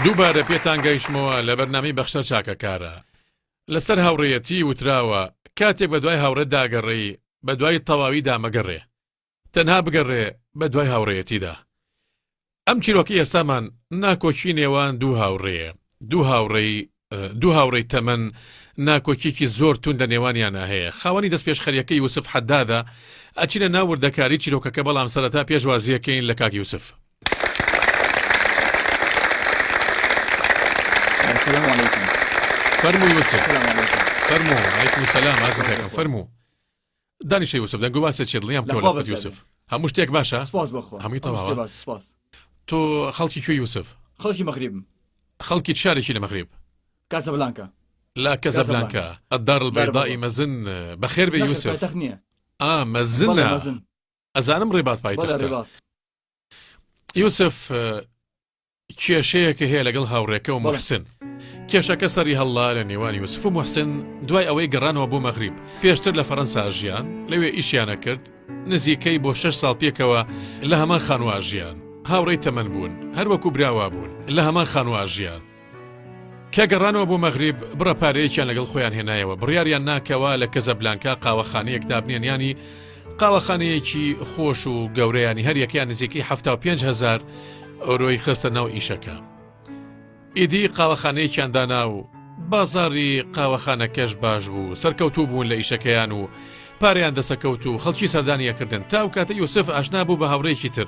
دووبارە پێتان گەیشتمەوە لە بەرنامەی بەخشەر چاکەکارە. لەسەر هاوڕێیەتی وتراوە کاتێک بەدوای هاوڕێتدا ئەگەڕێی بەدوای تەواویدا مەگەڕێ تەنها بگەڕێ بەدوای هاوڕێیەتیدا. ئەم چیرۆکەی ئێستامان ناکۆکی نێوان دوو هاوڕێیە، دوو هاوڕێی دوو هاوڕێی تەمەن ناکۆکیەکی زۆر توند لە نێوانیانا هەیە. خاوەنی دەستپێشخەریەکەی یوسف حەدادە، ئەچینە ناو وردەکاری چیرۆکەکە بەڵام سەرەتا پێشوازیەکەین لە کاک یوسف. السلام علیکم فەرموو یوسف. السلام علیکم فەرموو علیکم السلام ئازیزەکەم فەرموو. دانیشە یوسف دەنگ و باسە چیە دڵنیام لە تۆ خوا لە خۆت بەزیادە. یوسف هەموو شتێک باشە سپاس بەخوا هەمووی هەموو شتێ تەواوە باش سپاس تۆ خەڵکی کوێ یوسف خەڵکی مەغریبم خەڵکی چ شارێکی لە مەغریب کاسابلانکا لە کاسابلانکا کەزەبلانکا الدار دار البیضاء البیضاء مەزن بەخێر بێ نەخێر یوسف پایتەخت نییە ئا بەڵێ مەزنە مەزن ئەزانم ڕێبات بەڵێ پایتەختە ڕێباط یوسف کێشەیەکە هەیە لەگەڵ هاوڕێکە و موحسن. کێشەکە سەری هەڵدا لە نێوان یوسف و موحسن دوای ئەوەی گەڕانەوە بۆ مەغریب. پێشتر لە فەرەنسا ژیان، لەوێ ئیشیان ئەکرد، نزیکەی بۆ شەش ساڵ پێکەوە لە هەمان خانوو ئەژیان. هاوڕێی تەمەن بوون، هەر وەکو برا وابوون، لە هەمان خانوو ئەژیان. کە گەڕانەوە بۆ مەغریب بڕە پارەیەکیان لەگەڵ خۆیان هێنایەوە بڕیاریان نا کەوا لە کەزەبلانکا قاوەخانەیەک دابنێن یانی قاوەخانەیەکی خۆش و گەورەیانی هەریەکەیان نزیکەی 75 هەزار ئەورۆی خستە ناو ئیشەکە ئیدی قاوەخانەیەکیان دانا و بازاری قاوەخانەکەش باش بوو سەرکەوتوو بوون لە ئیشەکەیان و پارەیان دەسەکەوت و خەڵکی سەردانیەکردن تا ئەو کاتە یوسف ئاشنا بوو بە هاوڕێکی تر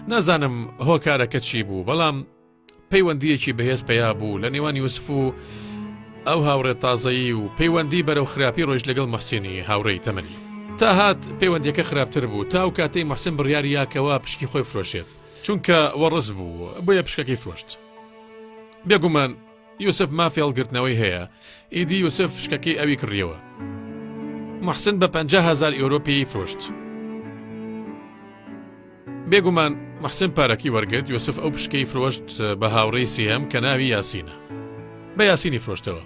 نازانم هۆکارەکە چی بوو بەڵام پەیوەندییەکی بەهێز پەیا بوو لە نێوان یوسف و ئەو هاوڕێ تازەیی و پەیوەندی بەرەو خراپی ڕۆیشت لەگەڵ موحسینی هاوڕێی تەمەنی. تا هات پەیوەندیەکە خراپتر بوو تا ئەو کاتەی موحسین بڕیاری یا کەوا پشکی خۆی فرۆشێت چونکە وەڕس بوو بۆیە پشکەکەی فرۆشت. بێگومان یوسف مافی هەڵگرتنەوەی هەیە ئیدی یوسف پشکەکەی ئەوی کڕیەوە. موحسن بە 50 هەزار ئیۆرۆ پێی فرۆشت. بێگومان محسن پارەکەی وەرگرت، یوسف ئەو پشکەی فرۆشت بە هاوڕێی سێهەم کە ناوی یاسینە. بە یاسینی فرۆشتەوە.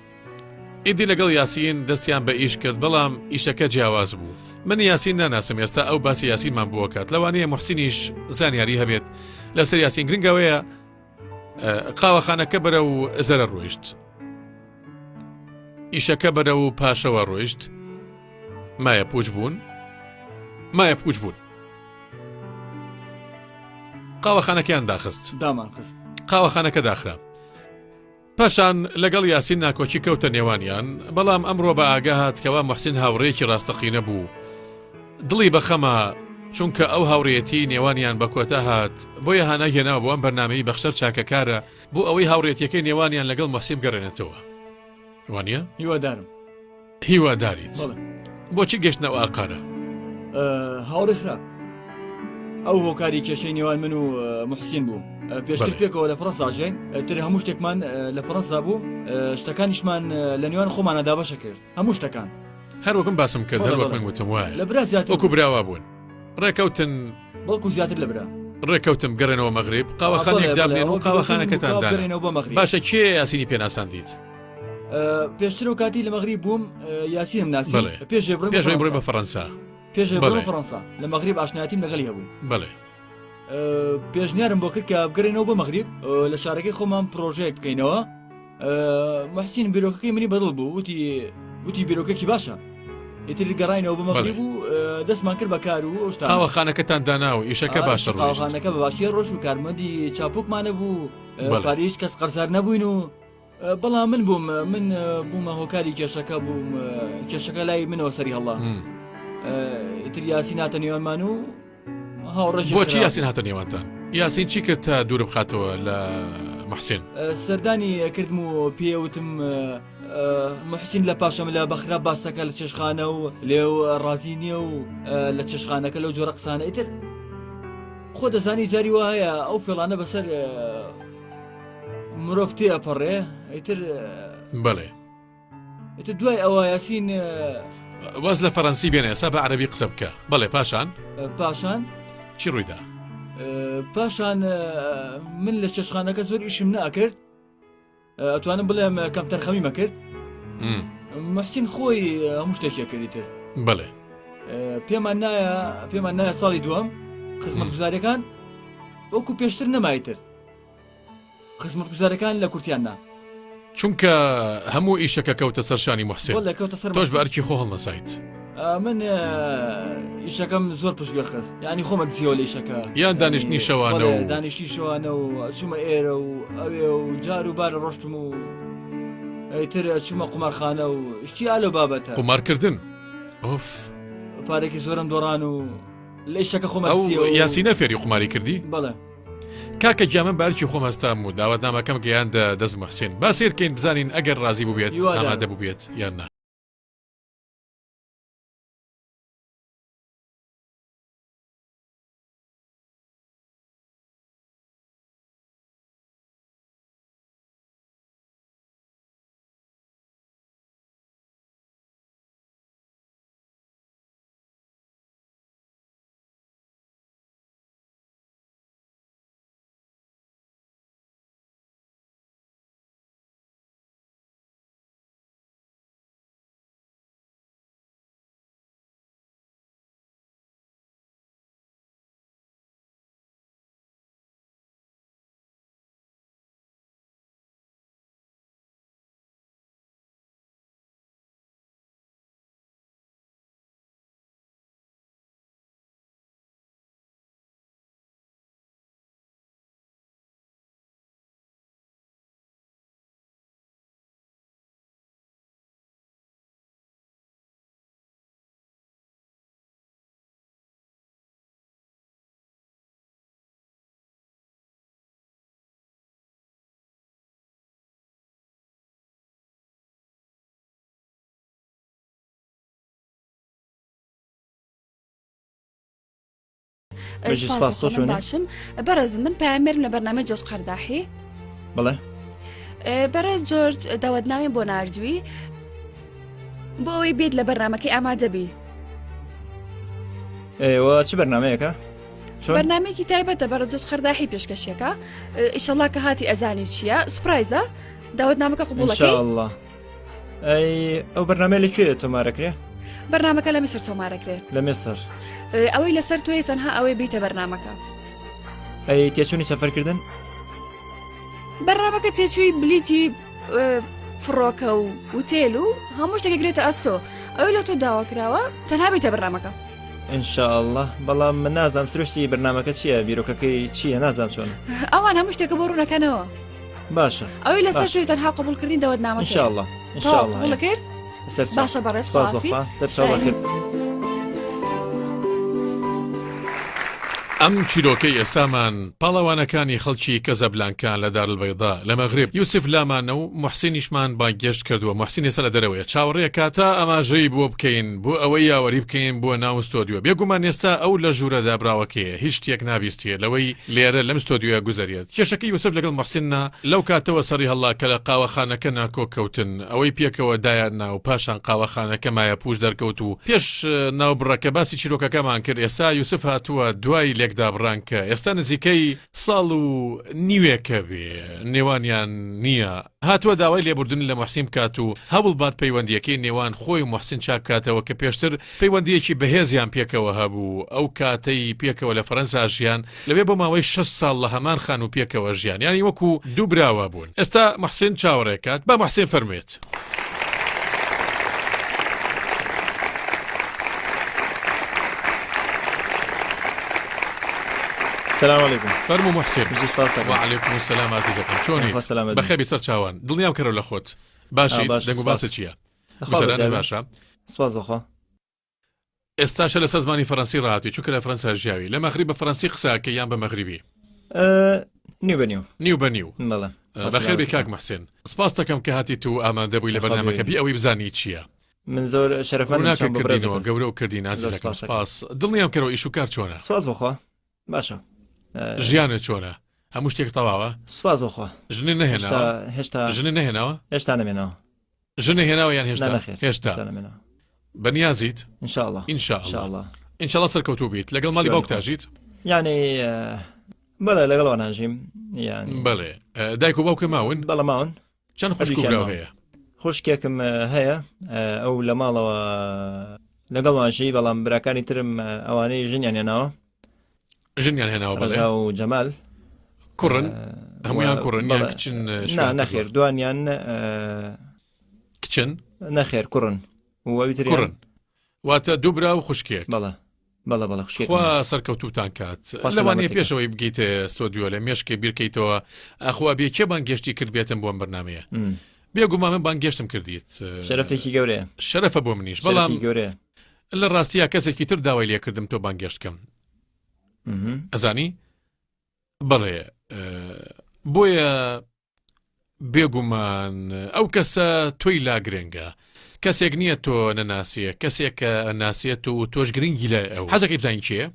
ئیدی لەگەڵ یاسین دەستیان بە ئیش کرد، بەڵام ئیشەکە جیاواز بوو. من یاسین ناناسم ئێستا ئەو باسی یاسینمان بۆ ئەکات، لەوانەیە محسنیش زانیاری هەبێت لەسەر یاسین، گرنگ ئەوەیە قاوەخانەکە بەرەو زەرەر ڕۆیشت. ئیشەکە بەرەو پاشەوە ڕۆیشت. مایە پوچ بوون مایە پوچ بوون قاوەخانەکەیان داخست دامان خست قاوەخانەکە داخرا پاشان لەگەڵ یاسین ناکۆکی کەوتە نێوانیان بەڵام ئەمڕۆ بە ئاگا هات کەوا محسین هاوڕێکی ڕاستەقینە بوو دڵی بەخەمە چونکە ئەو هاوڕێتی نێوانیان بە کۆتا هات بۆیە هانای هێناوە بۆ ئەم بەرنمەی بەخشەر چاکەکارە بۆ ئەوەی هاوڕێتیەکەی نێوانیان لەگەڵ محسین بگەڕێنێتەوە وانە هیوادارم هیواداریت بۆچی گەشتنە ئەو ئاقارە؟ هاوڕێ خراپ ئەو هۆکاری کێشەی نێوان من و محسین بوو پێشتر پێکەوە لە فەرەنسا ژین تر هەموو شتێکمان لە فەرەنسا بوو شتەکانیشمان لە نێوان خۆمانە دابەشە کرد هەموو شتەکان هەر وەکم باسم کرد هەر وەک من وتم وایە لە برا زیاتر وەکو براوا بوون ڕێکەوتن بەڵکو زیاتر لە برا ڕێکەوتم گەڕێنەوە مەغریب قاوەخانێک دابنێن و قاوەخانەکەتان دانەوە بۆ مەغریب باشە کێ یاسینی پێناساندیت پێشتر و کاتی لە مەغریب بووم یاسینم ناسی پێش پێش بڕۆی بە فەڕەنسا پێش بڕۆی فەڕەنسا لە مەغریب ئاشنایەتیم لەگەڵی هەبوو بەڵێ پێشنیارم بۆ کرد کە بگەڕێنەوە بۆ مەغریب لە شارەکەی خۆمان پرۆژەیەک بکەینەوە محسین بیرۆکەکەی منی بەدڵ بوو وتی وتی بیرۆکەکی باشە ئیتر گەڕینەوە بۆ مەغریب و دەستمان کرد بە کار و ئەو قاوەخانەکەتان دانا و ئیشەکە باشە قاوەخانەکە بە باشی ڕۆژ و کارمەندی چاپوکمانە بوو پاریس کەس قەرزار نەبووین و بەڵام من بووم من بوومە هۆکاری کێشەکە بووم کێشەکە لای منەوە سەری هەڵا ئیتر یاسین هاتە نێوانمان و هاوڕێژی بۆچی یاسین هاتە نێوانتان یاسین چی کرد تا دوور بخاتەوە لە محسین سەردانی کردم و پێوتم محسین لە پاشەم لە بەخرا باسەکە لە چێشخانە و لێو ڕازی نییە و لە چێشخانەکە لەو جۆرە قسانە ئیتر خۆ دەزانی جاری وا هەیە ئەو فێڵانە بەسەر مرۆڤ تێ ئەپەڕێ ئیتر بەڵێ ئیتر دوای ئەوە یاسین واز لە فەرەنسی بێنە ئێستا بە عەرەبی قسە بکە بەڵێ پاشان پاشان چی ڕوویدا پاشان من لە چێشخانەکە زۆر ئیشم ناکرد ئەتوانم بڵێم کەم تەرخەمی مەکرد محسین خۆی هەموو شتێکی کردی تر بەڵێ پێمان نایە پێمان نایە ساڵی دووەم خزمەتگوزاریەکان وەکو پێشتر نەمایتر. خزمەتگوزارەکان لە کورتیان نا. چونکە هەموو ئیشەکە کەوتە سەر شانی موحسین. بەڵێ کەوتە سەر تۆش بە موحسین. ئەرکی خۆ هەڵنەسایت. من ئیشەکەم زۆر پشتگوێ خست یانی خۆمە دزیەوە لە ئیشەکە. یان دانیشتنی شەوانە و. بەڵێ دانیشتنی شەوانە و چوومە ئێرە و ئەوێ و جار و بارە ڕۆشتم و ئیتر چوومە قومارخانە و شتی ئا لەو بابەتە. قومارکردن ئۆف. پارێکی زۆرم دۆڕان و لە ئیشەکە خۆمە ئەو دزیەوە و. یاسینە فێری قوماری کردی؟ بەڵێ. کاکە گیان من بە ئەرکی خۆم هەستام و داوەتنامەکەم گەیاندە دەست موحسین با سەیر کەین بزانین ئەگەر ڕازی بووبێت هیوادارم. ئامادە بووبێت یان نا. بژی سپاس سپاس بۆ تۆ خۆم چۆنی؟ باشم بەڕێز من پامێرم لە بەرنامەی جۆرج قەرداحی بەڵێ بەڕێز جۆرج داوەتناویم بۆ ناردووی بۆ ئەوەی بێت لە بەرنامەکەی ئامادەبی ئێوە چ بەرنمەیەکە چۆن؟ بەرنمێکی تایبەتە بەڕێز جۆرج قەرداحی پێشکەشیەکە ئیشەڵا کە هاتی ئەزانی چییە surprise ە داوەتنامەکە قبوڵەکەی ئینشاءاللە ئەی ئەو بەرنامەیە لە کوێ تۆمارەکرێ؟ بەرنامەکە لە میسر تۆمارەکرێ لە میسر ئەوەی لەسەر تۆی تەنها ئەوەی بیتە بەرنامەکە ئەی تێچوونی سەفەرکردن؟ بەرنامەکە تێچووی بلیتی فڕۆکە و وتێل و هەموو شتێک گرێتە ئەستۆ ئەوەی لە تۆ داوا کراوە تەنها بیتە بەرنامەکە ئینشاءاللە بەڵام من نازانم سروشتی بەرنامەکە چییە بیرۆکەکەی چییە نازانم چۆن ئەوان هەموو شتێکە بۆ ڕوونەکەنەوە باشە ئەوەی لەسەر باشە. تۆی تەنها قبوڵکردنی دەوەتنامەکەیە ان شاء الله ان شاء تەواو الله قبوڵە کرد سەر چاو. باشە بەڕێز سپاس خواحافیز بەخوا سەر چاو شایەنی. بەخێر. ئەم چیرۆکەی ئێستامان پاڵەوانەکانی خەڵکی کەزەبلانکان لە دارالبەیضا لە مەغرب یوسف لامانە و موحسینیشمان بانگهێشت کردووە موحسین ئێستا لە دەرەوەیە چاوەڕێ کا تا ئاماژەی بۆ بکەین بۆ ئەوەی یاوەری بکەین بۆ ناو ستۆدیۆ بێگومان ئێستا ئەو لە ژوورە دابراوەکەیە هیچ شتێک نابیستێ لەوەی لێرە لەم ستۆدیۆیە گوزەرێت. کێشەکەی یوسف لەگەڵ موحسین نا لەو کاتەوە سەری هەڵا کە لە قاوەخانەکە ناکۆک کەوتن، ئەوەی پێکەوە دایان نا و پاشان قاوەخانەکە مایەپووچ دەرکەوت و پێش ناوبڕەکە باسی چیرۆکەکەمان کرد، ئێستا یوسف هاتووە دوای لێکدابڕان کە ئێستا نزیکەی ساڵ و نیوێکە بێ نێوانیان نییە، هاتووە داوای لێبوردن لە موحسین بکات و هەوڵبات پەیوەندییەکەی نێوان خۆی و موحسین چاک بکاتەوە کە پێشتر پەیوەندییەکی بەهێزیان پێکەوە هەبوو ئەو کاتەی پێکەوە لە فەرەنسا ژیان، لەوێ بۆ ماوەی شەش ساڵ لە هەمان خانوو پێکەوە ژیان یانی وەکو دوو برا وابوون ئێستا موحسین چاوەڕێ کات با موحسین فەرموێت. سلام علیکم فەرموو موحسین. بژی سپاس دەکەم. وعلیکم السلام ئازیزەکەم چۆنی؟ خوا سەلامەت بی. بەخێر بی سەر چاوان دڵنیام کەرەوە لە خۆت ئا باشیت باش دەنگ و سپاس. باست چییە؟ لەخوا گوزەرانت بەزیابێ باشە؟ سپاس بەخوا. ئێستاشە لەسەر زمانی فەرەنسی ڕاهاتووی چونکە لە فەرەنسا ژیاوی لە مەغریب بە فەرەنسی قسە ئەکەی یان بە مەغریبی؟ نیو بە نیو. نیو بە نیو. بەڵێ. بەخێر بێی کاک موحسین. سپاست دەکەم کە هاتیت و ئامادە بووی لە بەرنامەکە بی ئەوەی بزانی چییە. من زۆر شەرەفمەندم ڕووناکە چاوم بە کردینەوە بەڕێزت. گەورەو کردین زۆر ئازیزەکەم سپاس دەکەم. سپاس. دڵنیام کەرەوە ئیش و کار چۆنە؟ سپاس بۆ خوا باشە. ژیانت چۆنە؟ هەموو شتێک تەواوە؟ سپاس بۆ خوا. ژنت هێشتا نەهێناوە؟ هێشتا ژنت نەهێناوە؟ هێشتا نەمێناوە. ژنە هێناوە یان هێشتا؟ نا نەخێر هێشتا. هێشتا نەمێناوە. بەنیازیت؟ ان شاء الله. ان شاء ان شاء الله. الله. ان شاء الله سەرکەوتوو بیت. لەگەڵ ماڵی شوانی باوکتا خۆ. ژیت؟ یعنی بەڵێ لەگەڵ ئەوان ژیم یعنی بەڵێ. دایک و باوکە ماون؟ بەڵێ ماون. چەند خوشک و هەردووکیان براو ماون. هەیە؟ خوشکێکم هەیە ئەو لە ماڵەوە لەگەڵمان ژی بەڵام براکانی ترم ئەوانەی ژنیان هێناوە. ژنیان هێناوە بەڵێ. ڕەزا و جەمال. کوڕن؟ هەمویان کوڕن یان کچن؟ نەخێر دوانیان کچن؟ نەخێر کوڕن کوڕن واتە دوو برا و خوشکێک. بەڵێ بەڵێ بەڵێ خوشکێک. خوا سەرکەوتووتان کات. لەوانەیە پێش ئەوەی بگەیتە ستۆدیۆ لە مێشکێ بیرکەیتەوە ئاخۆ ئەبێ کێ بانگێشتی کردبێتم بۆ ئەم بەرنامەیە. بێگومان من بانگێشتم کردیت. شەرەفێکی گەورەیە. شەرەفە بۆ منیش بەڵام گەورەیە. لە ڕاستیا کەسێکی تر داوای لێکردم تۆ بانگێشت کەم. ئەزانی؟ بەڵێ بۆیە بێگومان ئەو کەسە تۆی لا گرنگە کەسێک نییە تۆ نەناسیە کەسێک کە ناسیێت و تۆش گرنگی لای ئەو حەزەکەی بزانین کێیە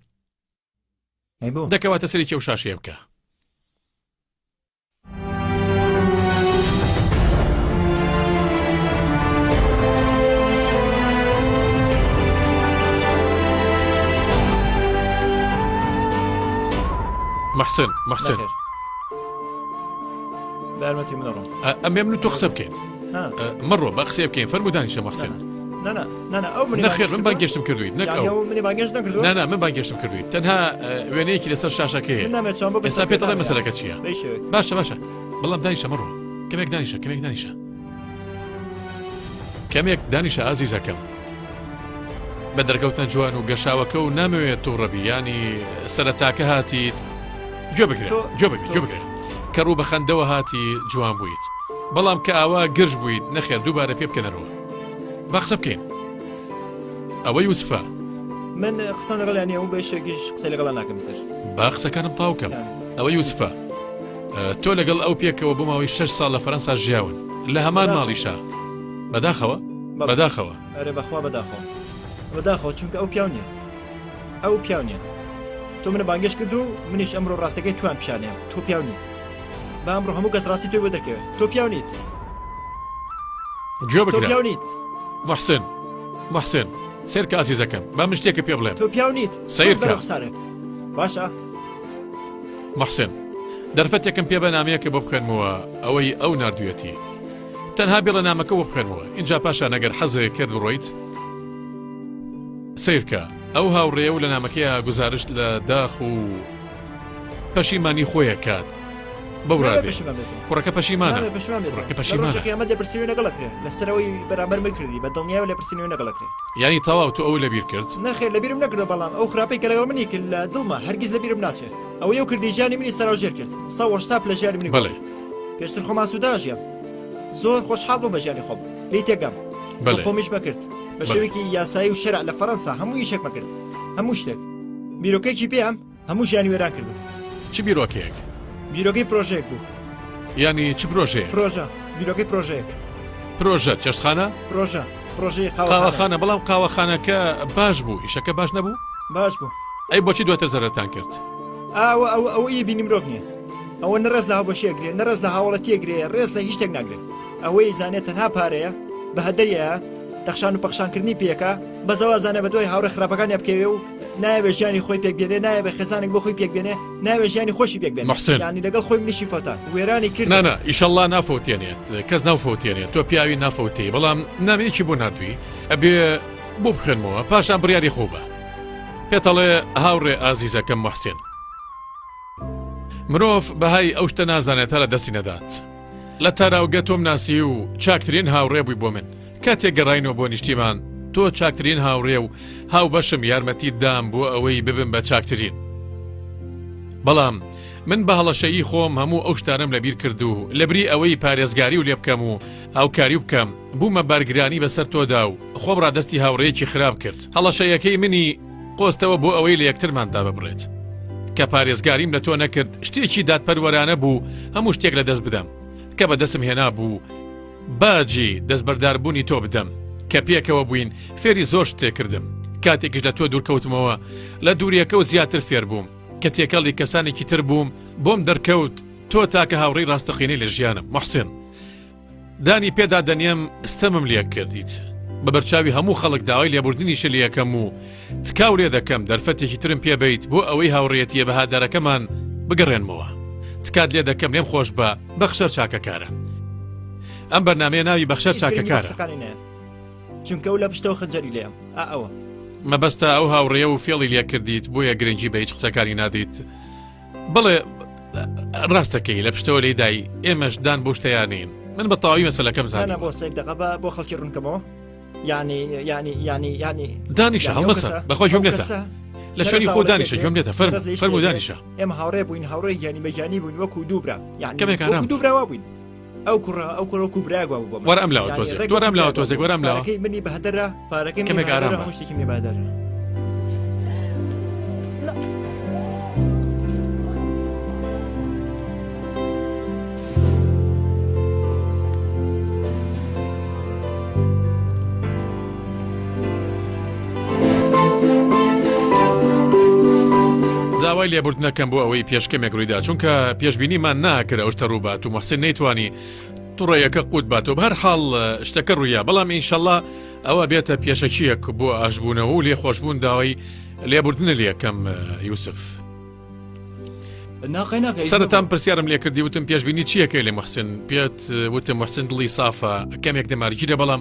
دەکەواتە سەرێکی ئەو شاشەیە بکە. محسن محسن بارمەتی منەڕۆ ئەمێ من و تۆ قسە بکەین مەڕۆ بە قسەی بکەین فەرموو دانیشە محسن نەخێر من بانگێشتم کردویت نەک ئەو نا من بانگێشتم کردویت تەنها وێنەیەکی لەسەر شاشەکەی ئێستا پێت دەڵێم مەسەلەکە چییە باشە باشە بەڵام دانیشە مەڕۆ کەمێک دانیشە کەمێک دانیشە کەمێک دانیشە ئازیزەکەم بە دەرکەوتنە جوان و گەشاوەکە و نامەوێت تووڕەبی ینی سەرەتاکە هاتیت گوێ بگرە گوێ بگرە گوێ بگرە کە ڕوو بە خەندەوە هاتی جوان بوویت بەڵام کە ئاوا گرژ بوویت نەخێر دووبارە پێ بکەنەرەوە با قسە بکەین ئەوە یوسفە من قسەم لەگەڵ یانی ئەو بەشێکیش قسەی لەگەڵ ناکەم تر با قسەکانم تاوکەم ئەوە یوسفە تۆ لەگەڵ ئەو پێکەوە بۆ ماوەی شش ساڵ لە فەرەنسا ژیاون لە هەمان ماڵیشا بەداخەوە بەداخەوە ئەرێ بەخوا بەداخەوە بەداخەوە چونکە ئەو پیاو نییە ئەو پیاو نییە تۆ منە بانگێش کرد و منیش ئەمڕۆ ڕاستەکەی توان پیشانەیە تۆ پیاو نیت با ئەمڕۆ هەموو کەس ڕاستی تۆی بۆ دەرکەوێت تۆ پیاو نیت گوێ بگرە پیاو نیت محسن محسن سێرکە ئازیزەکەم با من شتێکە پێ بڵێم تۆ پیاو نیت سیر خسارێ باشە محسن دەرفەتێکم پێ بە نامەیەکە بۆ بخوێنمەوە ئەوەی ئەو نردوێتی تەنها بێڵە نامەکە بۆ بخوێنمەوە ئینجا پاشان ئەگەر حەزێ کرد بڕۆیت سەیرکە ئەو هاوڕێیە و لە نامەکەیا گوزارشت لە داخ و پەشیمانی خۆی ئەکات بەو رادەیە کوڕەکە پەشیمانە کوڕەکە پەشیمانە قیامەت لێپرسینەوەی لەگەڵ ئەکرێ لەسەرەوەی بەرامبەر من کردی بە دڵنیایەوە لێپرسینەوەی لەگەڵ ئەکرێ یانی تەواو تۆ ئەو لەبیر کرد؟ نەخێر لەبیرم نەکردوە بەڵام ئەو خراپەی کە لەگەڵ منی کرد لە دڵمە هەرگیز لەبیرم ناچێ ئەوەی ئەو کردی ژیانی منی سەراوژێر کرد 180 پلە ژیانی منی بەڵێ پێشتر خۆم ئاسوودە ژیام زۆر خۆشحاڵ بووم بە ژیانی خۆم لێی تێگەم بەڵێ خۆمیشمە کرد بە شێوەیەکی یاسایی و شەرع لە فەرەنسا هەموو ئیشێکمە کرد هەموو شتێک بیرۆکەیەکی پێم هەموو ژیانی وێران کردم چ بیرۆکەیەک؟ بیرۆکەی پرۆژەیەک بوو یانی چ پرۆژەیەک؟ پرۆژە بیرۆکەی پرۆژەیەک پرۆژە چێشتخانە؟ پرۆژە پرۆژەی قاوەخانە بەڵام قاوەخانەکە باش بوو ئیشەکە باش نەبوو؟ باش بوو ئەی بۆچی دواتر زەرەرتان کرد؟ ئەوە ئەوە ئەوە ئی بینی مرۆڤ نییە ئەوە نە ڕێز لە هاوبەشی ئەگرێ نە ڕێز لە هاوڵەتی ئەگرێ ڕێز لە هیچ شتێک ناگرێ ئەوەی زانێت تەنها پارەیە بە هەدەریە تەخشان و پەخشانکردنی پێکا بەس ئەو ئازانێ بە دوای هاوڕێ خراپەکانیا بکەوێ و نایەوێ ژیانی خۆی پێک بێنێ نایەوێ خێزانێک بۆ خۆی پێک بێنێ نایەوێ ژیانی خۆشی پێک بێنێ محسن. یانی لەگەڵ خۆی منیشی فەوتان وێرانی کردم. نانا ئیشەڵڵا نافەوتێنێت کەس ناوفەوتێنێت تۆ پیاوی نافەوتێی بەڵام نامەیەکی بۆ ناردووی ئەبێ بۆ بخوێنمەوە پاشان بڕیاری خۆو بە پێتەڵێ هاوڕێ ئازیزەکەم محسن مرۆڤ بەهای ئەو شتە نازانێت تا لە دەستی نەدات. لە تاراوگە تۆم ناسی و چاکترین هاوڕێ بووی بۆ من. کاتێک گەڕاینەوە بۆ نیشتیمان، تۆ چاکترین هاوڕێ و هاوبەشم یارمەتیت دام بۆ ئەوەی ببم بە چاکترین. بەڵام من بە هەڵەشەیی خۆم هەموو ئەو شتانەم لەبیر کرد و لەبری ئەوەی پارێزگاریو لێ بکەم و هاوکاریو بکەم، بوومە بارگرانی بەسەر تۆدا و خۆم ڕادەستی هاوڕێیەکی خراپ کرد. هەڵەشەیەکەی منی قۆستەوە بۆ ئەوەی لە یەکترمان داببڕێت. کە پارێزگاریم لە تۆ نەکرد شتێکی دادپەروەرانە بوو هەموو شتێک لە دەست بدەم کە بەدەستم هێنابوو باجی دەستبەرداربوونی تۆ بدەم. کە پێکەوە بووین فێری زۆر شتێک کردم. کاتێکیش لە تۆ دوورکەوتمەوە لە دووریەکە و زیاتر فێر بووم. کە تێکەڵی کەسانێکی تر بووم بۆم دەرکەوت تۆ تاکە هاوڕێی ڕاستەقینەی لە ژیانم محسن. دانی پێدا دەنێم ستەمم لێ کردیت بە بەرچاوی هەموو خەڵک داوای لێبوردنیشت لێ ئەکەم و تکاو لێ دەکەم دەرفەتێکی ترم پێ بەیت بۆ ئەوەی هاوڕێیەتییە بەهادارەکەمان بگەڕێنمەوە تکات لێ دەکەم لێم خۆش بە بەخشەر چاکەکارە ئەم بەرنامەیە ناوی بەخشەر هیچ گرنگی بە چاکەکارە. قسەکانی نایەم چونکە ئەو لە پشتەوە خەنجەری لێیەم ئا ئەوە. مەبەستە ئەو هاوڕێیە و فێڵی لێ کردیت بۆیە گرنگی بە هیچ قسەکانی نادەیت بەڵێ. ڕاستەکەی لە پشتەوە لێی دای ئێمەش دان بۆ شتەیانین من بە تەواوی مەسەلەکەم زانیوە. نا بۆ سێک دەقە بە بۆ خەڵکی ڕوونکەمەوە یعنی یعنی یعنی یعنی دانیشە هەڵمەسە بەخۆ گوێم لێتە لە شوێنی خۆ دانیشە گوێم لێتە فەرموو فەرموو دانیشە ئێمە هاوڕێ بووین هاوڕێ گیانی بە گیانی بووین وەکو دوو برا یعنی کەمێک ئارام وەکو دوو برا وا بووین ئەو کوڕە ئەو کوڕە وەکو برایەک وا بوو بۆ من وەرە ئەم لاوە یعنی تۆزێک ڕێک وەرە ئەم وەکو لاوە برایەک وا تۆزێک بوو وەرە ئەم لاوە پارەکەی منی بەهەدەرە پارەکەی منی کەمێک ئارام بەهەدەرە بە هەموو شتێکی منی بەهەدەرە. داوای لێبوردنەکەم بۆ ئەوەی پێش کەمێک ڕوویدا چونکە پێشبینیمان ناکرد ئەو شتە ڕووبات و محسن نەیتوانی توڕەیەکە قوت باتەوە بەهەر حاڵ شتەکە ڕوویا بەڵام ئینشەڵا ئەوە بێتە پێشەکیەک بۆ ئاشبوونەوە و لێخۆشبوون داوای لێبوردنە لەکەم یوسف. سەرەتام پرسیارم لێکردی وتم پێشبینی چیەکەی لە محسن پێت وتم محسن دڵی سافە کەمێک دەمارگیرە بەڵام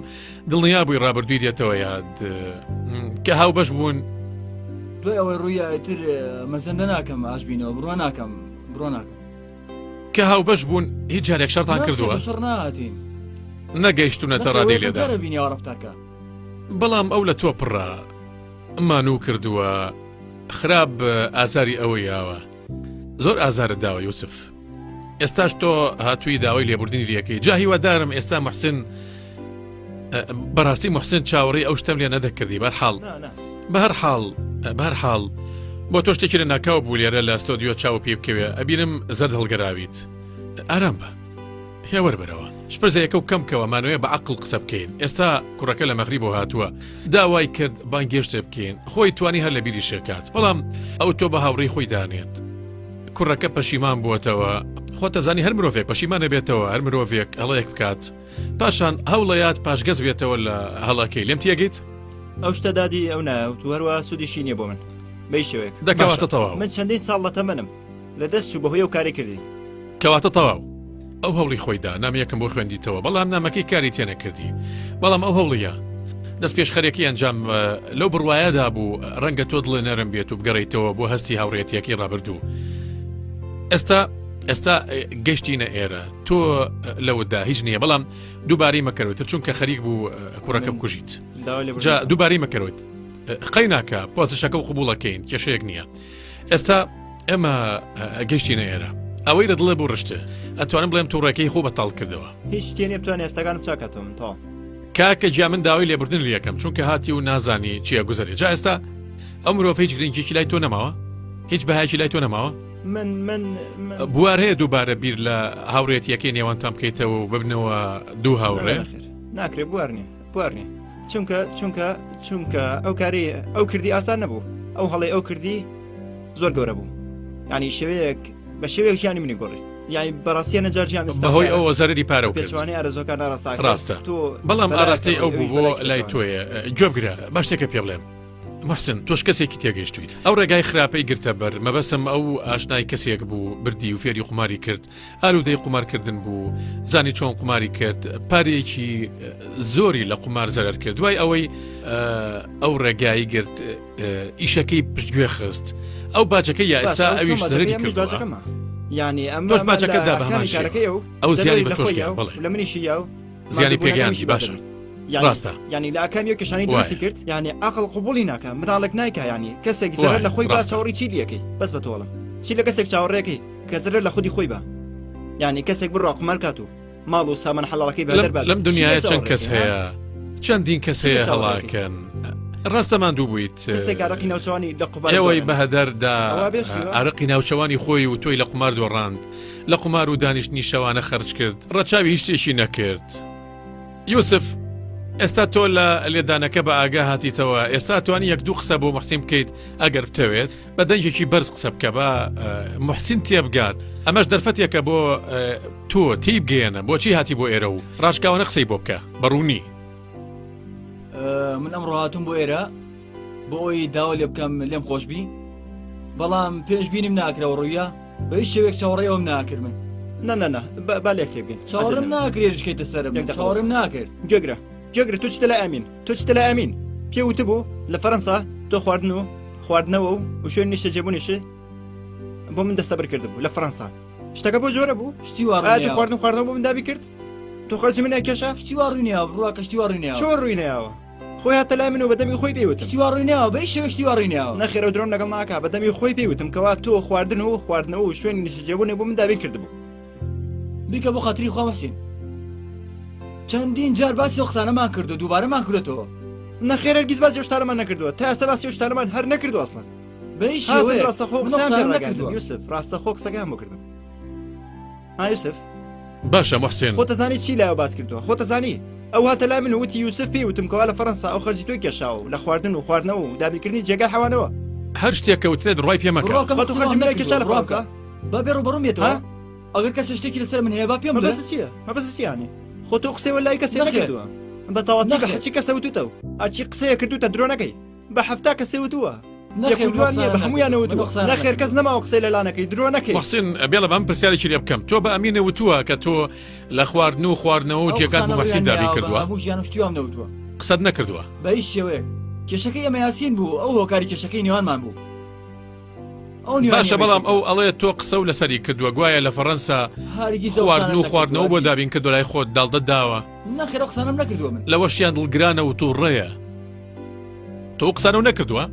دڵنیا بووی ڕابردووی دێتەوە یاد کە هاوبەش بوون. دوای ئەوەی ڕوویە ئیتر مەزەندە ناکەم ئاشبینەوە بڕوا ناکەم بڕوا ناکەم. کە هاوبەش بوون هیچ جارێک شەڕتان کردووە؟ شەڕ نهاتین. نەگەیشتونەتە ڕادەی لێدان. بینیەوە ڕەفتارکە. بەڵام ئەو لە تۆ پڕە مانوو کردووە خراپ ئازاری ئەوە یاوە زۆر ئازارت داوە یوسف. ئێستاش تۆ هاتووی داوای لێبوردنی لەکەی جا هیوادارم ئێستا محسن بەڕاستی محسن چاوەڕێی ئەو شتەم لێ نەدەکردی بەرحاڵ بەهەر حاڵ بەهەر حاڵ بۆ تۆ شتێکی لە ناکاو بوو لێرە لە ستۆدیۆ چاو پێ بکەوێ ئەبینم زەرد هەڵگەراویت ئارام بە هێوەر بەرەوە شپرزەیەکە و کەم کەوە مانەوەی بە عقل قسە بکەین ئێستا کوڕەکە لە مەغریب بۆ هاتووە داوای کرد بانگێشتێ بکەین خۆی توانی هەر لە بیری شێکات بەڵام ئەو تۆ بە هاوڕێی خۆی دانێت کوڕەکە پەشیمان بووەتەوە خۆتەزانی هەر مرۆڤێک پەشیمانە بێتەوە هەر مرۆڤێک هەڵەیەک بکات پاشان هەوڵەیات پاشگەز بێتەوە لە هەڵەکەی لێم تێگەیت؟ ئەو شتە دادی ئەو نایەوت و هەروە سوودیشی نییە بۆ من بەی شێوەیەک دەکەواتە تەواو من چەندین ساڵ لە تەمەنم لە دەست چوو بەهۆی ئەو کاری کردی کەواتە تەواو ئەو هەوڵی خۆیدا نامەیەکم بۆ خوێندیتەوە بەڵام نامەکەی کاری تێنەکردی بەڵام ئەو هەوڵیە دەست پێشخەرێکی ئەنجام لەو بڕواایەدا بوو ڕەنگە تۆ دڵێ نەرم بێت و بگەڕیتەوە بۆ هەستی هاوڕێتیەکەی ڕابردوو ئێستا ئێستا گەشتینە ئێرە تۆ لەوەدا هیچ نییە بەڵام دووبارەی مەکەرەوەتر چونکە خەریک بوو کوڕەکە بکوژیت جا دووبارەی مەکەرەوەت قەی ناکە پۆزشەکە و قوبوڵەکەین کێشەیەک نییە ئێستا ئێمە گەشتینە ئێرە ئەوەی لە دڵێ بۆ ڕشتە ئەتوانم بڵێم تووڕەکەی خۆ بەتاڵ کردەوە هیچ شتێ بتوانێت ئێستاکانم چاکاتەوە من تەواو کاکە گیا من داوای لێبوردن لەکەم چونکە هاتی و نازانی چیە گوزەرێ جا ئێستا ئەو مرۆڤ هیچ گرنگیکی لای تۆ نەماوە هیچ بەهایکی لای تۆ نەماوە من من من بوار هەیە دووبارە بیر لە هاوڕێتیەکەی نێوانتان بکەیتەوە و ببنەوە دوو هاوڕێ ناکرێ بوار نیە بوار نیە چونکە چونکە چونکە ئەو کاری ئەو کردی ئاسان نەبوو ئەو هەڵی ئەو کردی زۆر گەورە بوو ینی شێوەیەک بە شێوەیەک ژیانی منی گۆڕی یانی بەڕاستیە نەجار ژیان بەهۆی ئەوە زەرری پارە و پێچوانی ئارەزۆکان ناڕاستە ڕاستە بەڵام ئاراستەی ئەو بوو بۆ لای تۆیە گوێبگرە باش شتێکە پێ بڵێم محسن تۆش کەسێکی تێگەیشتویت ئەو ڕێگای خراپەی گرتە بەر مەبەسم ئەو ئاشنای کەسێک بوو بردی و فێری قوماری کرد ئالوودەی قومارکردن بوو زانی چۆن قوماری کرد پارەیەکی زۆری لە قومار زەرەر کرد دوای ئەوەی ئەو ڕێگایی گرت ئیشەکەی پشتگوێ خست ئەو باجەکە یا ئێستا ئەویش زەرەری کردووە یعنی ئەم تۆش باجەکە دا بە هەمان شێوە. ئەو زیانی بە تۆش گەیاند، بەڵێ. لە منیشی یا و زیانی پێگەیاندی باشە ڕاستە ینی لە ئاکام یەک کەشانی دروستی کرد یعنی عقل قوبولی ناکە مناڵێک نایکە ینی کەسێک زەرەر لە خۆی با چاوەڕی چی لەکەی بەس بە تۆڵم چی لە کەسێک چاوەڕێکەی کە زەرەر لە خودی خۆی بە ینی کەسێک بڕوا قومار کات و ماڵ و سامان حەڵاڵەکەی بە دەربات لەم دنیاە چەند کەس هەیە چەندین کەس هەیە هەڵاکەن ڕاستە ماندوو بوویت کەسێک ئارەقی ناوچەوانی لە قومار ئێوەی بەهەدەردا ئارەقی ناوچەوانی خۆی و تۆی لە قومار دۆڕاند لە قومار و دانیشتنی شەوانە خەرج کرد ڕەچاوی هیچ شتێکی نەکرد یوسف ئێستا تۆ لە لێدانەکە بە ئاگا هاتیتەوە ئێستا توانی یەک دوو قسە بۆ محسین بکەیت ئەگەر بتەوێت بە دەنگێکی بەرز قسە بکە بە محسین تێبگات ئەمەش دەرفەتێکە بۆ تۆ تێیبگەیەنە بۆچی هاتی بۆ ئێرە و ڕاشکاوانە قسەی بۆ بکە بە ڕوونی. من ئەمڕۆ هاتووم بۆ ئێرە بۆ ئەوی داوا لێ بکەم لێم خۆشببی بەڵام پێشبینیم ناکرەوە ڕوویە بە هیچ شێوەیەک چاوەڕێی ئەوم ناکرد من نا نا نا با لێک تێبگەین چاوەڕێم ناکرێت هێرشکەیتە سەرم یەک دەقە چاوەڕێم وەستە. ناکرد گوێگرە گوێگرە تۆ چیتە لای ئەمین تۆ چیتە لای ئەمین پێ وتبوو لە فەرەنسا تۆ خواردن و خواردنەوە و و شوێن نیشتەجێبوونیشت. بۆ من دەستەبەر کردبوو لە فەرەنسا شتەکە بۆ جۆرە بوو شتی وا ئایا تۆ خواردن خواردنەوە بۆ من دابی کرد تۆ خەرجی من نەکێشا شتی وا ڕووی نەیاوە بڕوا کە شتی وا ڕووی نەیاوە چۆن ڕووی نەیاوە خۆی هاتە لای من و بە دەمی خۆی پێی وتم شتی وا ڕووی نەیاوە بە هیچ شێوەیەک شتی وا ڕووی نەیاوە نەخێر ئەو درۆم لەگەڵ ناکا بە دەمی خۆی پێی وتم کەوا تۆ خواردن و خواردنەوە و شوێنی نیشتەجێبوونی بۆ من دابین کردبوو بیکە بۆ خاتری خوا محسین چەندین جار باسی ئەو قسانەمان کردو دووبارەمان کردێتەوە نەخێر هەرگیز باسی ئەو شتانەمان نەکردووە تا ئێستا باسی ئەو شتانەمان هەر نەکردووە ئەسڵەن بە هیچ هاتن شێوەیەک ڕاستەخۆ من ئەو قسەیان پێ قسانەم ڕاگەیاندم نەکردووە یوسف ڕاستەخۆ قسەکەیان بۆ کردم ها یوسف باشە محسن خۆت ئەزانی چی لایەوە باس کردووە خۆت ئەزانی ئەو هاتە لای من و وتی یوسف پێی وتم کەوا لە فەرەنسا ئەو خەرجی تۆی کێشاوە و لە خواردن و خواردنەوە و دابینکردنی جێگای حەوانەوە هەر شتێک کەوترێت بڕوای پێ مەکە بڕوا کە خۆ من تۆ قسەی خەرجی وام منی کێشا نەکردووە لە بڕوا فەرەنسا بکە با بێ ڕووبەڕووم بێتەوە ها ئەگەر کەسێ شتێکی لەسەر من هەیە با پێم بڵێ مەبەست چییە مەبەست چییە یانی خۆ تۆ قسەی وەلای کەسێ نەخێر نەکردووە بە تەواتی بە نەخێر هەرچی کەسە وتوتە و هەرچی قسەیە کردوتە درۆ نەکەی بە 70 کەسێ وتووە یەک نەخێر و من ئەو دوان نییە قسانەم بە نەکردووە هەمویانە من ئەو وتووە قسانەم نەخێر کەس نەکردووە نەماوە قسەی لەلا نەکەی درۆ نەکەی محسن بێڵە بەم پرسیارێکی لێ بکەم تۆ بە ئەمینە وتووە کە تۆ لە خواردن و خواردنەوە و ئەو جێگات بۆ قسانە محسین ڕوویان دابین نەیاوە بە کردووە هەموو ژیانم شتی وام نەوتووە قسەت نەکردووە بە هیچ شێوەیەک کێشەکەی ئێمە یاسین بوو ئەو هۆکاری کێشەکەی نێوانمان بوو ئەو نێوانی باشە ئێمەی بەڵام کردووە ئەو ئەڵێ تۆ قسە و لەسەری کردووە گوایە لە فەڕەنسا هەرگیز ئەو خواردن قسانەم و نەکردووە خواردنەوە بۆ هەرگیز دابین کردووە لای خۆت داڵدەت داوە نەخێر ئەو قسانەم نەکردووە من لەوەشیان دڵگرانە و تووڕەیە تۆ ئەو قسانەو نەکردووە؟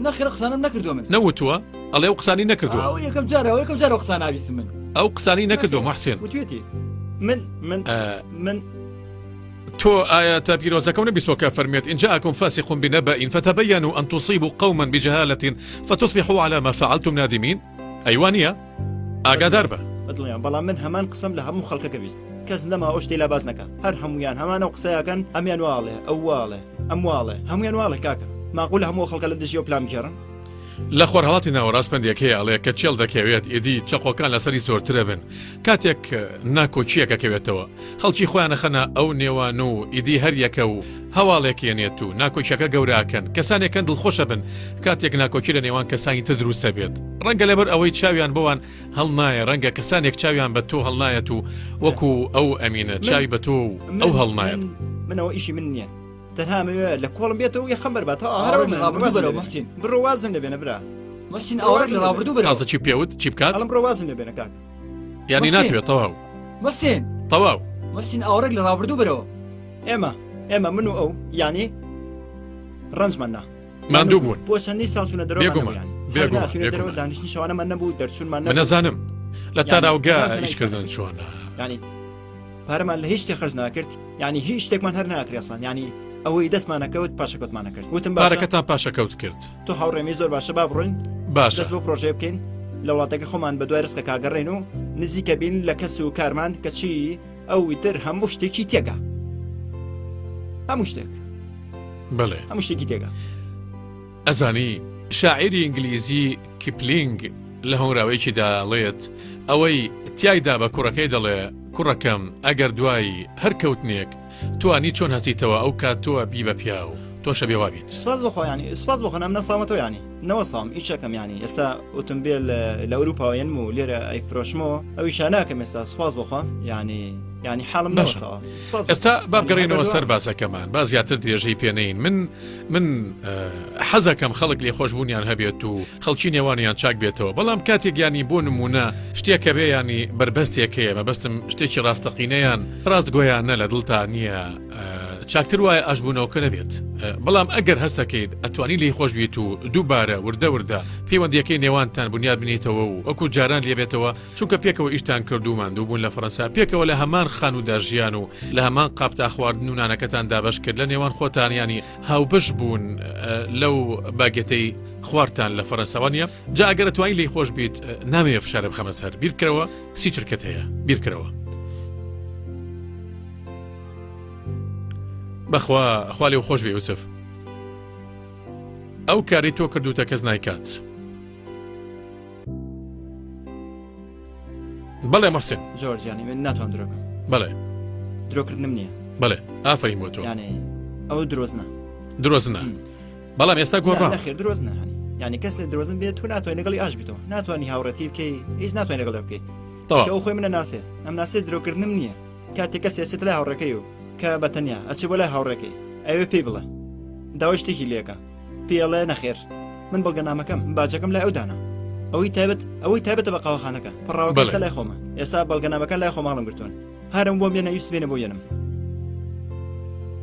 نەخێر ئەو قسانەم نەکردووە من نەوتووە؟ ئەڵێ ئەو قسانی نەکردووە ئەو یەکەم جارە ئەو یەکەم جارە ئەو قسانە ئابیستم من ئەو قسانی نەکردووە نەخێر محسن وتوێتی من من من تۆ ئایەتە پیرۆزەکەو نەبیستوە کە فەرموێت ان جاءکم فاسق بنبأ فتبینوا ان تصیبوا قوما بجهالة فتصبحوا علی ما فعلتم نادمین ئەی وا نییە؟ ئاگادار بە. بەدڵنیام بەڵام من هەمان قسەم لە هەموو خەڵکەکە بیست کەس نەما ئەو شتەی لا باس نەکا هەر هەموویان هەمان ئەو قسەیەکەن ئەمیان واڵێ ئەو واڵێ ئەم واڵێ هەموویان واڵێ کاکە ماقولە هەموو خەڵکە لە دژی ئەو پلان بگێڕن لە خۆرهەڵاتی ناوەڕاست پەندێک هەیە ئەڵێ کە چێڵ دەکەوێت ئیدی چەقۆکان لەسەری زۆرترەبن کاتێک ناکۆکییەک ئەکەوێتەوە خەڵکی خۆیان ئەخەنە ئەو نێوان و ئیدی هەر یەکە و هەواڵێک یەنێت و ناکۆکیەکە گەورە ئەکەن کەسانێکن دڵخۆشەبن کاتێک ناکۆکی لە نێوان کەسانی تر دروستە بێت ڕەنگە لەبەر ئەوەی چاویان بەوان هەڵنایە ڕەنگە کەسانێک چاویان بە تۆ هەڵنایەت و وەکو ئەو ئەمینە چاوی بە تۆ و ئەو هەڵنایەت. منەوە ئیشی من نییە تەنها ئەمەوێ لە کۆڵم بێتەوە یەخەم بەربات هەرەوە من ڕابردوو بەرەوە محسین بڕۆ وازم لێ بێنە برا محسین ئاوڕێک لە ڕابردوو بەرەوە تازە چی پێوت چی بکات ئەڵم بڕۆ وازم لێ بێنە کاکە یانی ناتوێت تەواو محسین تەواو محسین ئاوڕێک لە ڕابردوو بەرەوە ئێمە ئێمە من و ئەو یانی ڕەنجمان نا ماندوو بوون بۆ چەندی ساڵ چوونە دەرەوە بێگومان بێگومان دەرەوە دانیشتنی شەوانەمان نەبوو دەرچوونمان نەزانم لە تاراوگە ئیشکردن چۆنە ینی پارەمان لە هیچ شتێ خەرج ناکرد یعنی هیچ شتێکمان هەر ناکرێ ئەسڵەن یعنی ئەوەی دەستمانەکەوت پاشەکەوتمانە کرد وتم باشە پارەکەتان پاشەکەوت کرد تۆ هاوڕێمی زۆر باشە با بڕۆین باشە دەست بۆ پرۆژەیە بکەین لە وڵاتەکە خۆمان بە دوای ڕزقەکە گەڕێن و نزیکە بین لە کەس و کارمان کەچی ئەو تر هەموو شتێکی تێگا هەموو شتێک بەڵێ هەموو شتێکی تێگا ئەزانی شاعیری ئینگلیزی کیپلینگ لە هۆنراوەیەکیدا ئەڵێت، ئەوەی تیایدا بە کوڕەکەی دەڵێ، کوڕەکەم ئەگەر دوای هەر کەوتنێک توانی چۆن هەستیتەوە ئەو کات تۆ ئەبی بە پیاو تۆش ئەبێ وا بیت. سپاس بۆ خوا یانی سپاس بۆ خوا نامنە سڵامەتەوە یانی نەوەستاوم ئیشەکەم یانی ئێستا ئۆتۆمبێل لە ئەوروپاوە یەنم و لێرە ئەیفرۆشمەوە ئەویشا ناکەم ئێستا سپاس بۆ خوا یانی یانی حاڵم باشە نەوەستاوە سپاس بۆ ئێستا با یانی هەر بگەڕێینەوە سەر بەردەوام باسەکەمان با زیاتر درێژەی پێ نەین من من حەزەکەم خەڵک لێخۆشبوونیان هەبێت و خەڵکی نێوانیان چاک بێتەوە بەڵام کاتێک یانی بۆ نمونە شتێکە بێ ینی بەربەستێک هەیە مەبەستم شتێکی ڕاستەقینەیان ڕاستگۆیانە لە دڵتا نییە چاکتر وایە ئاشبوونەوەکە نەبێت بەڵام ئەگەر هەستەکەیت ئەتوانی لی خۆش بیت و دووبارە وردە وردە پەیوەندیەکەی نێوانتان بنیاد بنیتەوە و وەکو جاران لێبێتەوە چونکە پێکەوە ئیشتان کرد و ماندوو بوون لە فەرەنسا پێکەوە لە هەمان خانوودا ژیان و لە هەمان قاپتا خواردن و نانەکەتان دابەش کرد لە نێوان خۆتان ینی هاوبەش بوون لەو باگێتەی خوارتان لە فەرەنساوە نیە جا ئەگەر توانی لی خۆش بیت نامەوێ فشارە بخەمە سەر بیرکەوە سی چرکەت هەیە بیرکەوە بەخوا خوا لێو خۆش بێ یوسف ئەو کاری تۆ کردوتە کەس نایکات بەڵێ محسن جۆرج یانی من ناتوانم درۆ بکەم بەڵێ درۆکردنم نییە بەڵێ ئافرین بۆ تۆ یانێ ئەو درۆزنە درۆزنە بەڵام ئێستا گۆڕا نەخێر درۆزنە هەنی یعنی کەسێ درۆزن بێت تو ناتوانانی لەگەڵی ئاش بیتەوە ناتوانانی هاوڕێتی بکەی هیچ ناتوانانی لەگەڵ بکەیت ئەو خۆی منە ناسێ ئەم ناسێ درۆکردنم نییە کاتێک کەسێ ئەچێتە لای هاوڕێکەی و کە بە تەنیا ئەچێ بۆ لای هاوڕێکەی ئەوێ پێی بڵێ داوای شتێکی لێکە پێی ئەڵێ نەخێر من بەڵگەنامەکەم باجەکەم لای ئەو دانا. ئەوەی تایبەت ئەوەی تایبەتە بە قاوەخانەکە پەڕاوەکە ئێستا لای خۆمە ئێستا بەڵگەنامەکان لای خۆم هەڵم گرتوون هەرم بۆم بێنە ئەوی سبێنە بۆ یەنم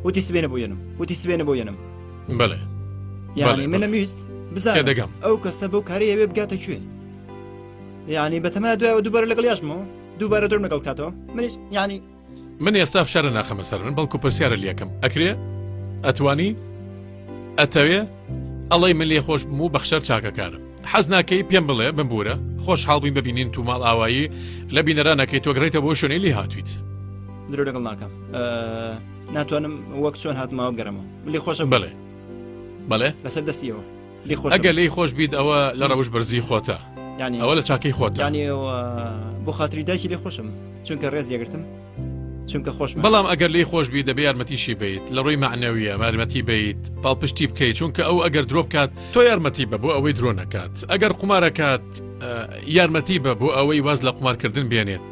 وتی سبێنە بۆ یەنم وتی سبێنە بۆ یەنم بەڵێ یعنی منم ویست بزانم دەگەم ئەو کەسە بەو کارەی ئەوێ بگاتە کوێ یعنی بەتەما دوایەوە دووبارە لەگەڵ یاشمەوە دووبارە درم لەگەڵ کاتەوە منیش یعنی من ئێستا فشارە ناخەمە سەر من بەڵکو پرسیارە لەکەم ئەکرێ ئەتوانی ئەتەوێ ئەڵەی من لێ خۆش بم و بەخشەر چاکەکارم حەز ناکەی پێم بڵێ بمبوورە خۆش حاڵبین ببینین تو ماڵ ئاوایی لە بینەرانەکەی تۆ گەڕیتە بۆ شوێنەی لێ هاتویت درۆ لەگەڵ ناکەم ناتوانم وەک چۆن هاتمەوە بگەرمەوە لێ خۆشە بڵێ بەڵێ لەسەر دەستیەوە ئەگەر لێی خۆش بیت ئەوە لە ڕەوش بەرزی خۆتە ئەوە لە چاکەی خۆت ینی بۆ خاتری دایکی لێ خۆشم چونکە ڕێز یەگرتم چونکە خۆش بەڵام ئەگەر لی خۆش بی دەبێ یارمەتیشی بیت لە ڕووی معنەویە یارمەتی بیت پاڵپشتی بکەیت چونکە ئەو ئەگەر درۆ بکات تۆ یارمەتی بە بۆ ئەوەی درۆ نەکات ئەگەر قومارەکات یارمەتی بە بۆ ئەوەی واز لە قومارکردن بێنێت.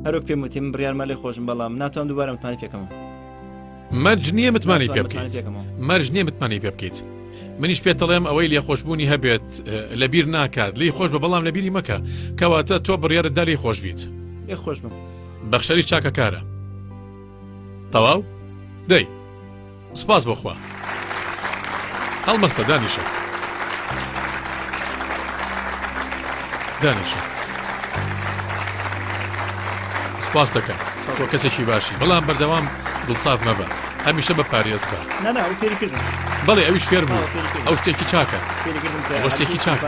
هەروەک پێم وتی من بڕیارمە لێ خۆشم بەڵام ناتوانم دووبارە متمانەی پێکەمەوە. مەرج نییە متمانەی پێ بکەیت مەرج نییە متمانەی پێ بکەیت منیش پێتەڵێم ئەوەی لێخۆشببوونی هەبێت لەبیر ناکات لی خۆش بە بەڵام لەبیری مەکە کەواتە تۆ بڕیارت دا لی خۆش بیت لێ خۆش بم بەخشەری چاکەکارە تەواو دەی سپاس بۆ خوا. هەڵمەستە دانیشە. دانیشە. سپاس دەکەم تۆ کەسێکی باشی بەڵام بەردەوام دڵساف مەبە هەمیشە بە پارێز بە نا نا ئەو فێری کردم بەڵێ ئەویش فێر بوو ئەو شتێکی چاکە ئەو شتێکی چاکە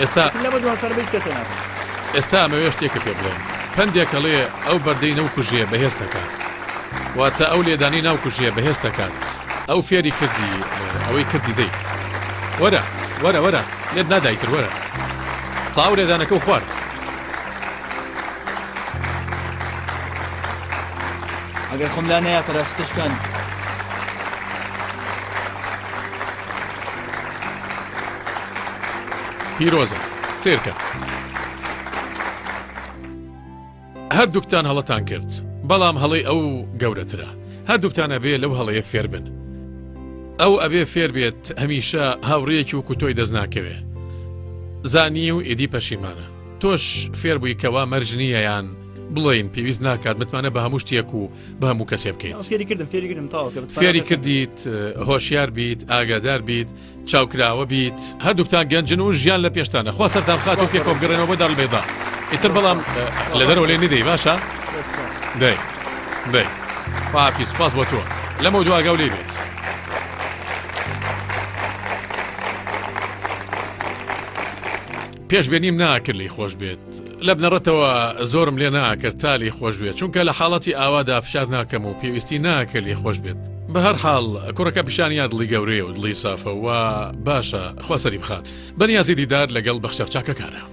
ئێستا لەمە دواتر بە هیچ کەسێ ناکەم ئێستا ئەمەوێ شتێکە پێ بڵێم پەندێکەڵێ ئەو بەردەی نەوکوژێ بەهێز دەکات واتە ئەو لێدانی ناو کوژیە بەهێز دەکات ئەو فێری کردی ئەوەی کردی دەی وەرە وەرە وەرە لێت نادای تر وەرە تاو لێدانەکە و خوارد. ئەگەر خۆم لا نەیا پەراسوتە شکان. پیرۆزە سێرکە. هەردووکتان هەڵەتان کرد بەڵام هەڵەی ئەو گەورەترە هەردووکتان ئەبێ لەو هەڵەیە فێر بن ئەو ئەبێ فێر بێت هەمیشە هاوڕێیەکی وەکو تۆی دەست ناکەوێ زانی و ئیدی پەشیمانە تۆش فێر بووی کەوا مەرج نییە یان بڵێین پێویست ناکات متمانە بە هەموو شتێک و بە هەموو کەسێ بکەیت فێری کردم فێری کردم تاوە فێری کردیت هۆشیار بیت ئاگادار بیت چاوکراوە بیت هەردووکتان گەنجن و ژیان لە پێشتانە خوا سەرتان بخات و پێکەوە بگەڕێنەوە بۆ دارالبەیضا ئیتر بەڵام لە دەرەوە لێ ندەی باشە دەی دەی خواحافیز سوپاس بۆ تۆ لەمەو دوا ئاگاو لێی بێت. پێشبێنیم ناکرد لێی خۆش بێت لە بنەڕەتەوە زۆرم لێ ناکرد تا لێی خۆش بێت چونکە لە حاڵەتی ئاوادا فشار ناکەم و پێویستی ناکرد لێی خۆش بێت بە هەر حاڵ کوڕەکە پیشانیا دڵی گەورەیە و دڵی سافە و باشە خوا سەری بخات بەنیازی دیدار لەگەڵ بەخشەر چاکەکارە.